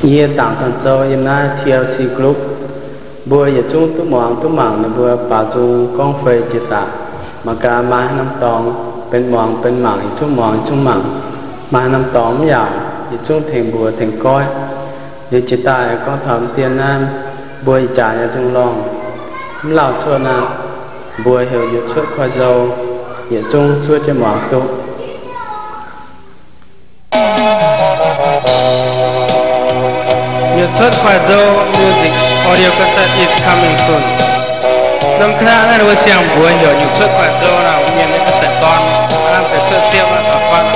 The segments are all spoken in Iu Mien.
Yie Dangc Zanc Zou yiem naaiv T L C group, mbuo yietc zungv duqv muangx duqv mangc ninh mbuo baaux nzung gorngv fei jiex daaih. Mangc gaax maaih haaix norm dorngx benx muangx benx mangc, yietc zungv muangx yietc zungv mangc. Maaih haaix norm dorngx mv yaac yietc zungv tengx mbuox tengx goiv. Liuz jiex daaih gorngv taux mv dien naaiv, mbuo ih jaax nyei nzung lorngh mv lauh cuotv naaiv, mbuo heuc Youc Cuotv Koiv-Nzou, yietc zungv zuov jienv muangx duqv. Youc Cuotv Koiv-Nzou music audio cassette is coming soon. Norm ka'naaiv naaiv ninh mbuo siang-mbuox heuc Youc Cuotv Koiv-Nzou naaiv, mienh nyei cassette dorn, hnangv deix cuotv siepv aqv, taux fatv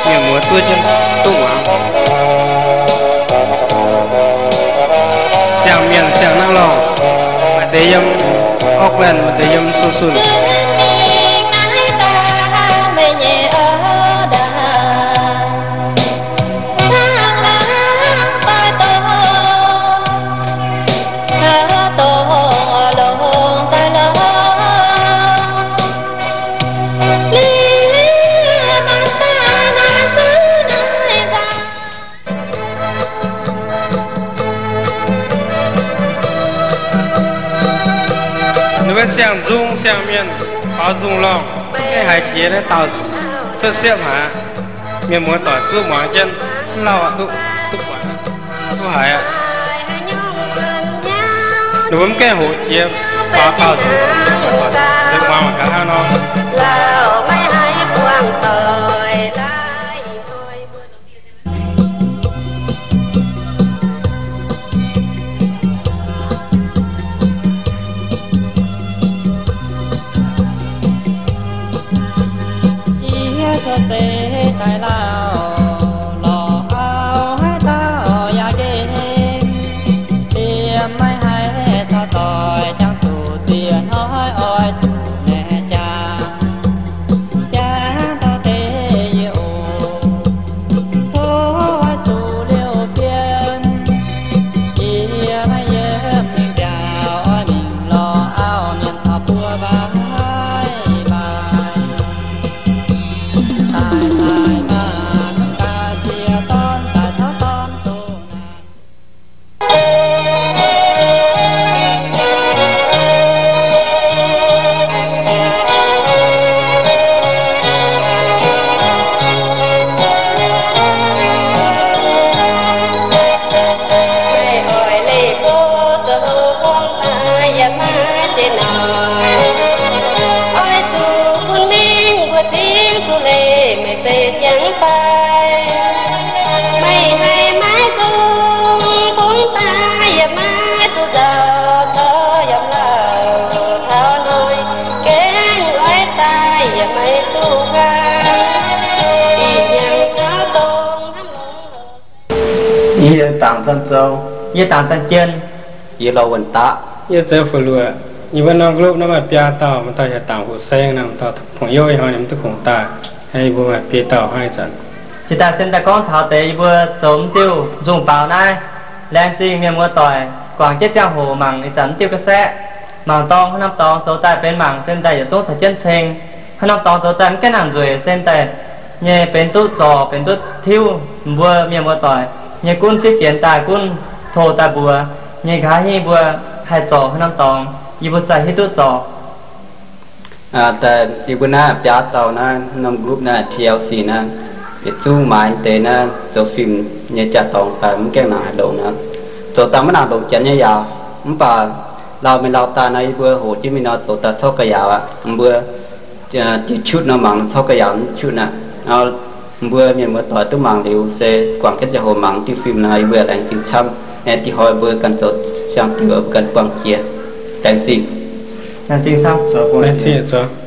mienh muoz zuov jienv duqv muangx. Siang-mienh siang-naaiv lorngh, maaih deix yiem Auckland, maaih deix yiem Suv Sunh. Ninh mbuo siang-nzung siang-mienh baaux nzung lorngh, maiv gaengh haiz jiex naaiv dauh nzung, cuotv siepv haic. Mienh muoz doic zuov muangx jienv, mv lauh duqv, duqv buatc, duqv haiz aqv. Ninh mbuo mv gaengh hoqc jiex, baaux dauh nzung, se muangx mangc gaax hnangv nor. Yie cuotv seix daaih lauh, lorz auv haaix dauh yaac nqemh, liemh maiv haih caux doic jangx zuqc ziex hnoi oix zuqc maengx jaax. Jangx taux deix yie oc, tov oix zuqc liouh bienh. Yie maiv yiem mingh nziaauc, oix mingh lorz auv mienh caux buo mbaih mbaih. Daaih daaih maah, ga'sie dorn daaih caux dorn doqc naaic. Meih oix leih bou zoux hungh daaih yaac maiv zeiz noic. Oix zuqc bun mingh mbuo zingv zuqc leih meih zeiz ziangx fai. Meih haih maiv zungh bungx daaih yaac maiv duqv nzauh, corc yaac lauh taux hnoi, gaengh oix daaih yaac maiv duqv haaix. Ih hnyangx taux dongh hnamv longx. Yie Dangc Zanc Zou. Yie Dangc Zanc Jien. Yie Lorh Wuonh Daqv. Yie Zoux Fu Luoqc. Yie mbuo norm group naaiv maaih biaa dauh, maaih dauh yaac Dangc Fu Seng nor, maaih dauh Pong Youv, ih hnoi ninh mv duqv kungx daaih. Yie mbuo maaih biei dauh hnangv ih zanc. Jiex daaih se daaih gorngv taux deix yie mbuo zoux m'diuh nzungh baaux naaiv. Laengz zingh mienh muoz doic guangc jienv ziangh hoc mangc ih zanc m'diuh cassette. Mangc dorngx, haaix norm dorngx zoux daaih benx mangc se daaih yietc zungv taux jienv ceng. Haaix norm dorngx zoux daaih mv gaengh nangc nzueic se daaih nyei benx duqv zorc, benx duqv tiuv mbuo mienh muoz doic nyei gunv fiev fienx daaih, gunv tov daaih mbuox nyei nqa'haav hingv mbuo haih zorc haaix norm dorngx, yie mbuo zai hiuv duqv zorc. Yie mbuo naaiv biaa dauh naaiv norm group naaiv T L C naaiv, yietc zungv maaiz deix naaiv zoux fim nyei jaa-dorngx daaih mv gaengh nangc haaix longc naaiv. Zoux daaih mv nangc longc janx nyei yaauc, mv baac lauh mingh lauh daaih nor, yie mbuo hoqc jienv mingh nor zoux daaih corc ga'yaauc aqv. Mbuo diuh qutv nor mangc nor corc ga'yaauc qutv aqv. Mbuo mienh muoz doic duqv mangc liuz se guangc jienv ziangh hoc mangc diuh fim nor, yie mbuo laengz zingh camv. Aengx dih hnoi mbuo ganh zoux siang-diuh, mbuo ganh buangh jiex. Laengz zingh. Laengz zingh camv.